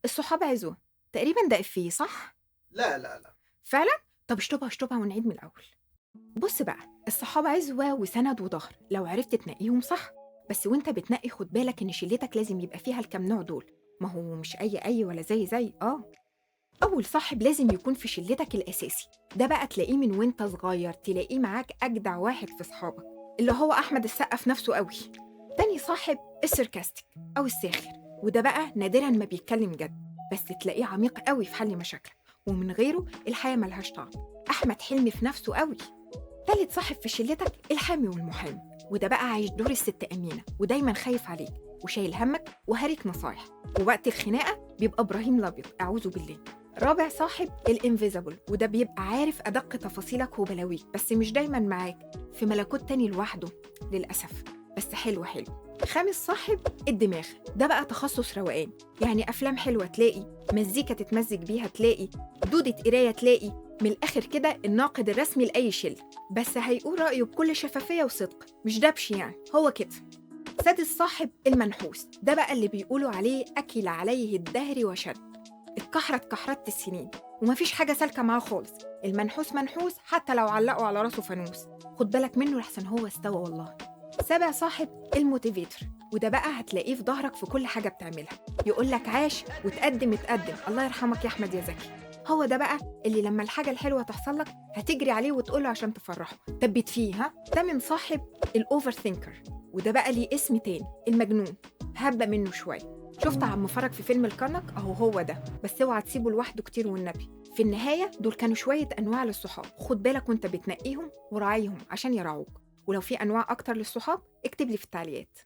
الصحاب عزوة تقريبا، ده إفيه صح؟ لا لا لا. فعلا؟ طب اشطبها اشطبها ونعيد من الأول. بص بقى، الصحاب عزوة وسند وظهر لو عرفت تنقيهم صح. بس وانت بتنقي خد بالك ان شلتك لازم يبقى فيها الكام نوع دول، ما هو مش اي ولا زي زي. اول صاحب لازم يكون في شلتك الاساسي، ده بقى تلاقيه من وانت صغير، تلاقيه معاك اجدع واحد في صحابك اللي هو احمد السقا في نفسه قوي. تاني صاحب ال sarcastic او الساخر، وده بقى نادرا ما بيتكلم جد، بس تلاقيه عميق قوي في حل مشاكلك، ومن غيره الحياة ملهاش طعم. احمد حلمي في نفسه قوي. تالت صاحب في شلتك الحامي والمحامي، وده بقى عايش دور الست أمينة، ودايما خايف عليك وشايل همك وهاريك نصايح، ووقت الخناقة بيبقى إبراهيم الأبيض أعوذ بالله. رابع صاحب ال invisible، وده بيبقى عارف أدق تفاصيلك وبلاويك، بس مش دايما معاك، في ملكوت تاني لوحده للأسف، بس حلو حلو. خامس صاحب الدماغ، ده بقى تخصص روقان، يعني أفلام حلوة تلاقي، مزيكا تتمزج بيها تلاقي، دودة قراية تلاقي، من الآخر كده الناقد الرسمي لأي شلة، بس هيقول رأيه بكل شفافية وصدق، مش دبش يعني، هو كده. سادس صاحب المنحوس، ده بقى اللي بيقولوا عليه أكل عليه الدهر وشد، اتكحرت كحرت السنين ومفيش حاجة سالكة معاه خالص. المنحوس منحوس حتى لو علقوا على راسه فانوس، خد بالك منه لحسن هو استوى والله. سابع صاحب ال motivator، وده بقى هتلاقيه في ظهرك في كل حاجة بتعملها، يقولك عاش وتقدم اتقدم، الله يرحمك يا أحمد يا زكي. هو ده بقى اللي لما الحاجة الحلوة تحصل لك هتجري عليه وتقوله عشان تفرحه، تبت فيه. ها. تامن صاحب ال overthinker، وده بقى ليه اسم تاني، المجنون، هبة منه شوية. شفت عم فرج في فيلم الكرنك؟ اهو هو ده، بس اوعى تسيبه لوحده كتير والنبي. في النهاية دول كانوا شوية أنواع للصحاب، خد بالك وانت بتنقيهم وراعيهم عشان يراعوك. ولو في أنواع أكتر للصحاب اكتب لي في التعليقات.